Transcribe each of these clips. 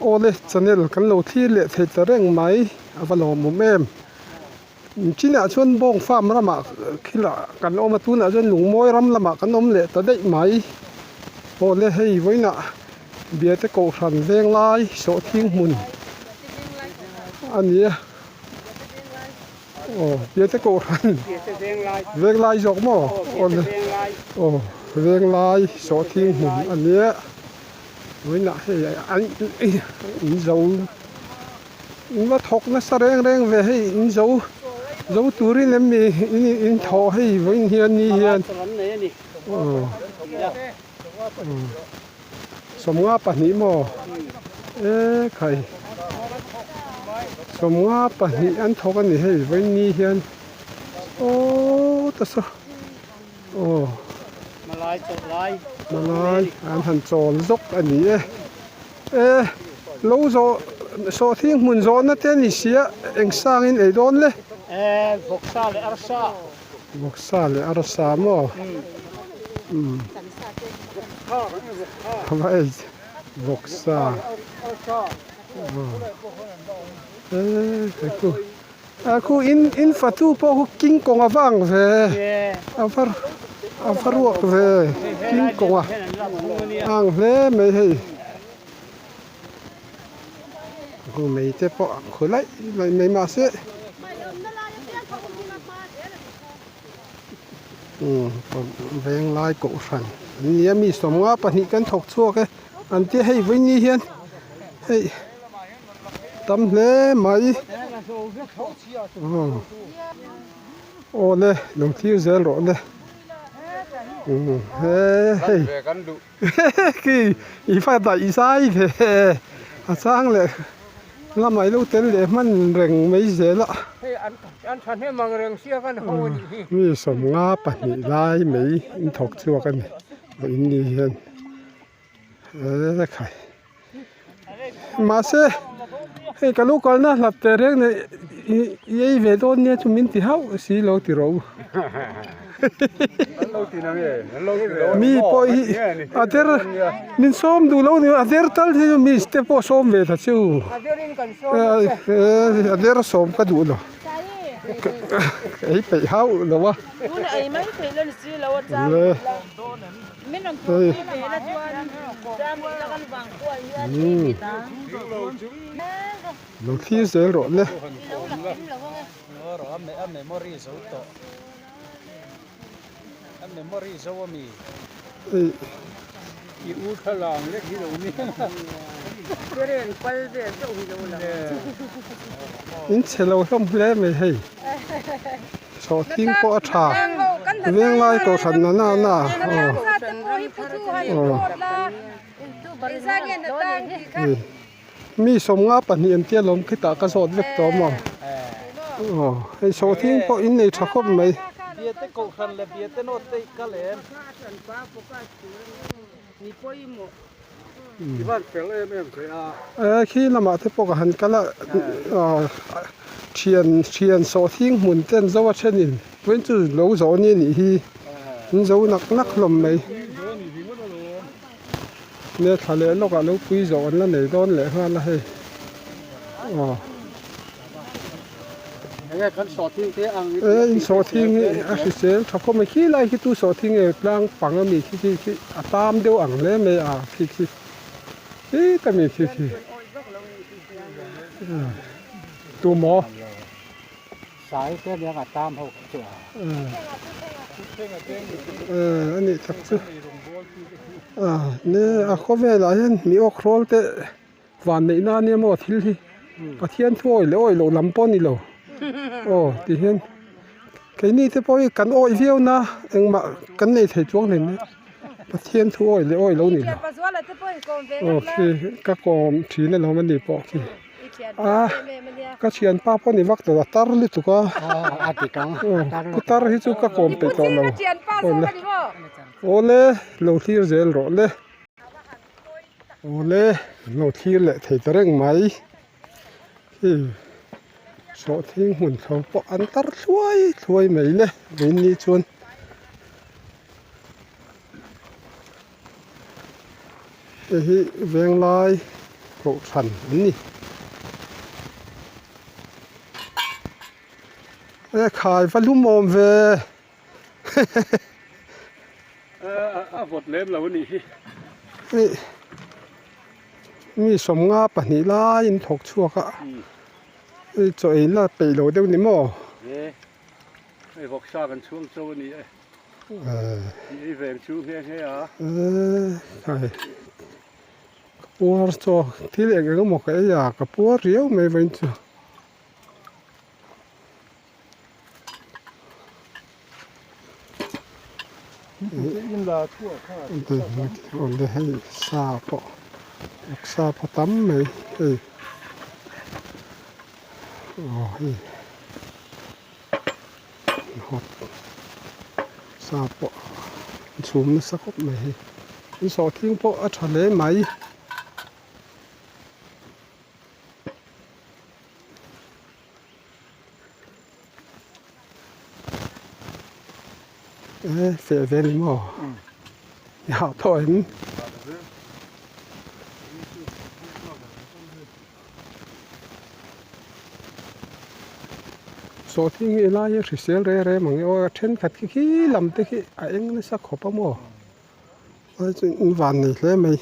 Awle channel kan lo thlir leh thei ta reng mai a va lawmawm em. Chinah chuan bawng farm ramah khilah kan awm a tunah chuan lungmawi ram lamah kan awm leh ta daih mai. Awle hei vawiinah Biate Kohhran Venglai Sawhthing hmun a ni a. Aw Biate Kohhran Venglai zawk maw? Awle aw Venglai Sawhthing hmun a ni a. Vawiinah hei an in zo in va thawk nasa reng reng ve hei in zo zo turin em mi in in thawh hei vawiin hian ni hian aw 52 maw e khai 52 an thawk a ni hei vawiin ni hian aww ta saw. Aw Malai chawlh lai Malai an han chawl zawk a ni e e lo zawh sawhthing hmun zawhna te a ni sia eng sangin ei dawn le e vawksa leh arsa vawksa leh arsa maw umm va ei vawksa e hei chu. A khu in in fatu pawh khu king kong a vang ve a va a va ruak ve king kong a ang hle mai hei khu mei te pawh a khu laih laih mai mahse umm venglai kohhran an nia mi 52 kan thawk chhuak e an tia hei vawiin hian hei. Tam hle mai. Aw le, lo thlir zel rawh le. He hei khi i fa daih zai ve a chang leh lamah i lo tel leh hman reng mai zel a. Mi 52 lai mai in thawk chhuak a ni vawiin ni hian he khai. Mahse hei ka lo kalna hlat teh reng nen i ei ve dawn nia chu min ti hauh si lo ti rawh u mi pawh hi a der min sawm duh lo ni a der tal hi chu mi te pawh sawm ve ta chu a der sawm ka duh lo ei peih hauh lo a. Lo thlir zel rawh le. In chhe lo hlawm hle mai hei. Sawhthing pawh a tha venglai kohhran na na na aw aw mi 52 an tia lawm khitah ka zawt vek tawh maw aw hei sawhthing pawh in nei tha khawp mai. E khi lamah te pawh ka han kal a aw thian thian sawhthing hmun te an zo a thenin vawiin chu lo zawh a ni anih hi an zo nak nak hlawm mai nia thla leh lawkah lo pui zawh an la nei dawn leh nghal a hei aw. E in sawhthing hi a hrisel tha khawp mai khi lai khi tu sawhthing nge tlang pang a mi khi khi khi a tam deuh ang hle mai a khi khi khita mi khi khi tu maw a nih tak chu a ne a khawvelah hian mi awk hrawl te. Van neih na ania maw thil hi Pathian thu awih leh awih loh lam pawh a ni lo aw ti hian keini te pawh hi kan awih viau na engmah kan nei thei chuang hle mai Pathian thu awih leh awih lo ni lo aw khi ka kawm thin alawm a ni pawh khi a ka thianpa pawh a ni vak tawh a tar lutuk a aw tar hi chu ka kawm peih tawh lo awle awle lo thlir zel rawh le. Awle an lo thlir leh thei ta reng mai hei sawhthing hmun tho pawh an tar thluai thluai mai le vawiin chuan hei hi venglai. Kohhran an ni. E khai va lum awm ve. A vawt lem lo a nih hi. Hei mi sawmnga pahnih laiin thawk chhuak a hei chaw ei la peih lo deuh ni maw? E hei vawksa kan chhuang cho a ni e. Ni ei veng chu nghe nghe a. E khai ka puar chaw thil eng eng emaw ka ei a ka puar riau mai vawiin chu. Hei sa pawh sa pawh tam mai hei aw hei hawt sa pawh an chhum nasa khawp mai hei an sawhthing pawh a tha hle mai. E feh ve ni maw i hah tawh em sawhthing hi helai hi hrisel reng reng ang e aw a thenkhat khi khi lam te khi a eng nasa khawp a maw ai chu in van nei hle mai.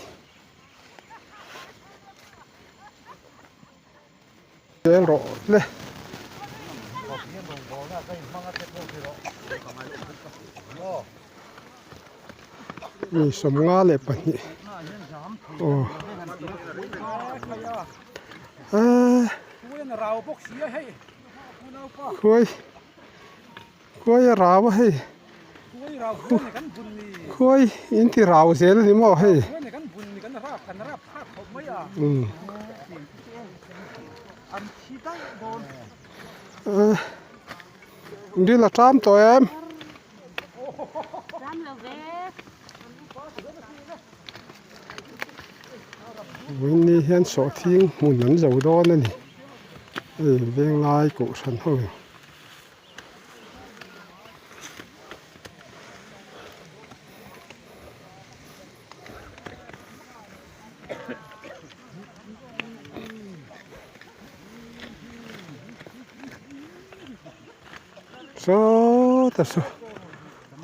Zel rawh le. Mi sawmnga leh pahnih aw eee khuai khuai a rau a hei khuai in ti rau zel a ni maw hei umm ril a ṭam tawh em? Vawiin hian sawhthing hmun an zo dawn a ni hei venglai kohhran ho. Sawta saw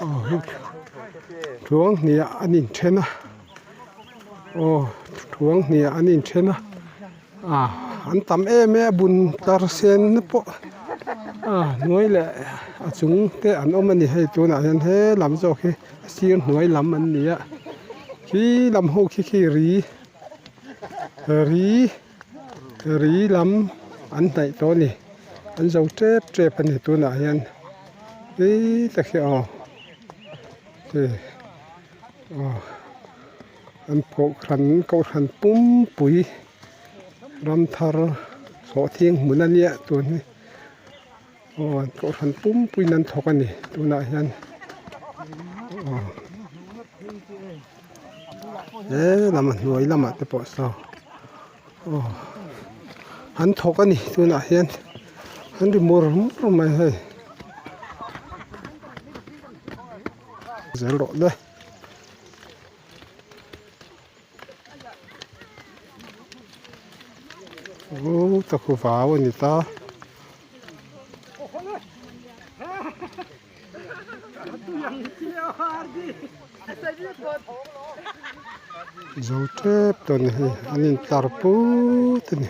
aw hei thuang hnih ah an inthen a aw thuang hnih ah an inthen a ah an tam em em a bun tar sen na pawh a hnuai leh a chung te an awm a ni hei tunah hian he lam zawk hi a sir hnuai lam an ni a khi lam ho khi khi ri ri ri lam an hnaih tawh a ni an zo tep tep a ni tunah hian tui tak hi aw hei aw. An kohhran kohhran pumpui ramthar sawhthing hmun a nia tun hi aw an kohhran pumpuiin an thawk a ni tunah hian aw he lam a hnuai lamah te pawh saw aw an thawk a ni tunah hian an ri mur mur mai hei zel rawh le. Aw takhu vau a ni ta. Zo tep tawh a ni hei an intlar put a ni.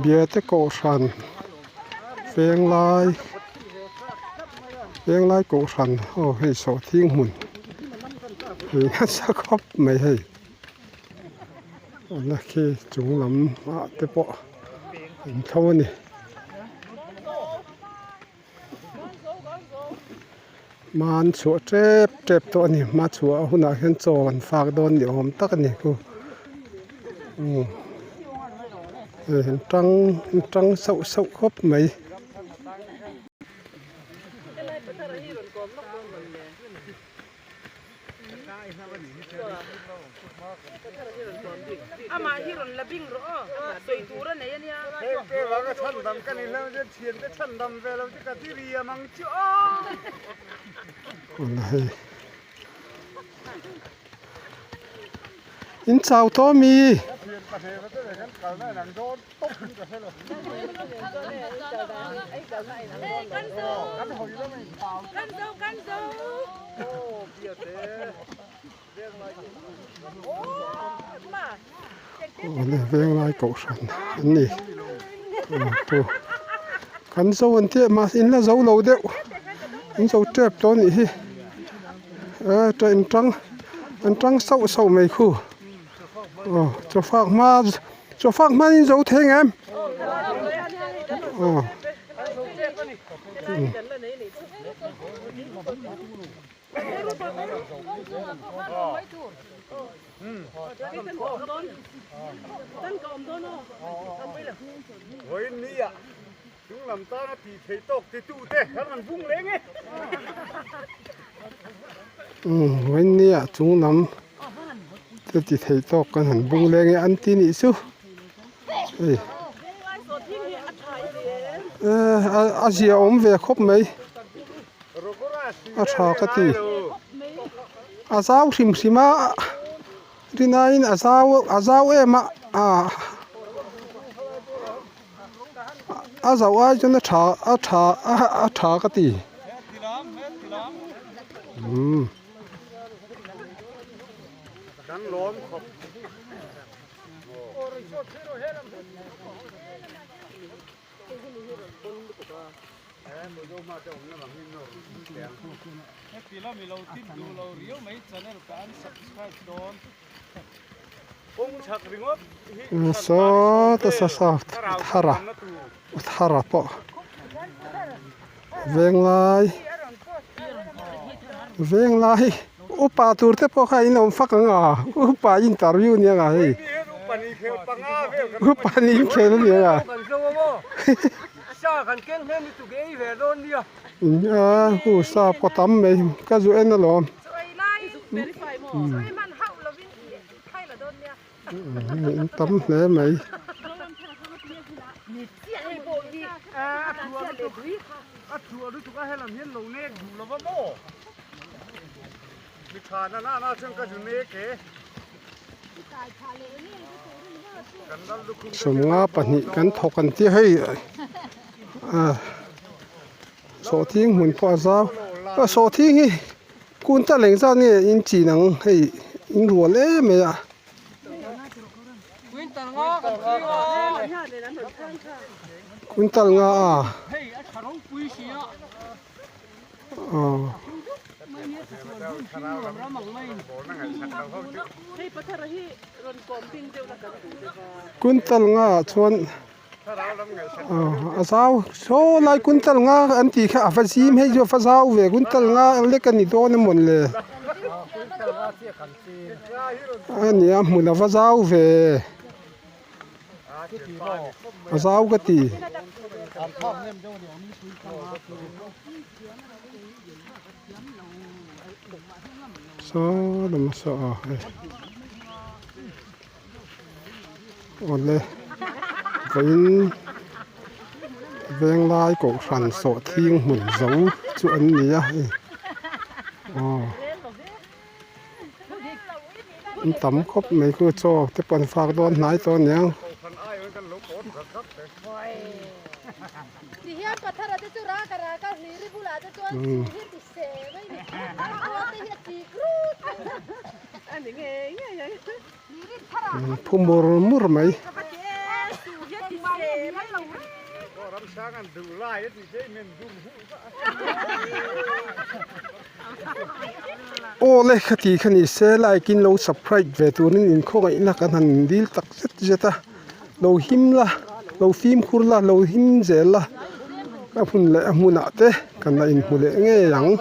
Biate kohhran venglai venglai kohhran aw hei sawhthing hmun hei nasa khawp mai hei awlna khi chung lam ah te pawh an thlo a ni. Hma an chhuah tep tep tawh a ni hma chhuah hunah hian chaw an fak dawn ni awm tak a ni khu umm hei an tang an tang sauh sauh khawp mai. Awle hei in chau tawh ami? Awle venglai kohhran an ni kan zo an tih mahse in la zo lo deuh in zo tep tawh a nih hi eh in tang an tang sauh sauh mai khu aw chaw fak hma chaw fak hma in zo thei ang em aw. Vawinia chung lam te ti thei tawk kan han bung leng e an ti nih chu hei a zia awm ve khawp mai. A tha ka ti. A zau hrim hrim a, rinaiin a zau a zau em a, ah a zauh ai chuan a tha a tha a tha ka ti. Umm. Sawta sa sa thara thara pawh venglai venglai upa tur te pawh kha in awm fak ang a upa interview nia nga hei upa ni inkhel ania nga. A hu sa pawh tam mai ka zu en alawm in tam hle mai. Sawmnga pahnih kan thawk an tia hei ah sawhthing hmun pawh a zau a sawhthing hi kun ta leng zat nge in chin ang hei in rual em mai a. Quintal nga a. Quintal nga ah chuan a zau saw lai quintal nga an tih kha a va zim hei chu a va zau ve quintal nga lek a ni dawn emawn le a nia hmun a va zau ve. A zau ka ti. Saw lam saw a hei. Awle vawiin venglai kohhran sawhthing hmun zo chu an ni a hei aw. An tam khawp mai khu chaw te pawh an fak dawn hnai tawh aniang. An phu mur mur mai. Aw le khati kha ni se like in lo subscribe ve turin in khawngaihna kan han dil tak zet zet a lo him la lo fimkhur la lo him zel la a hun leh a hmunah te kan la inhmu leh ngei ang.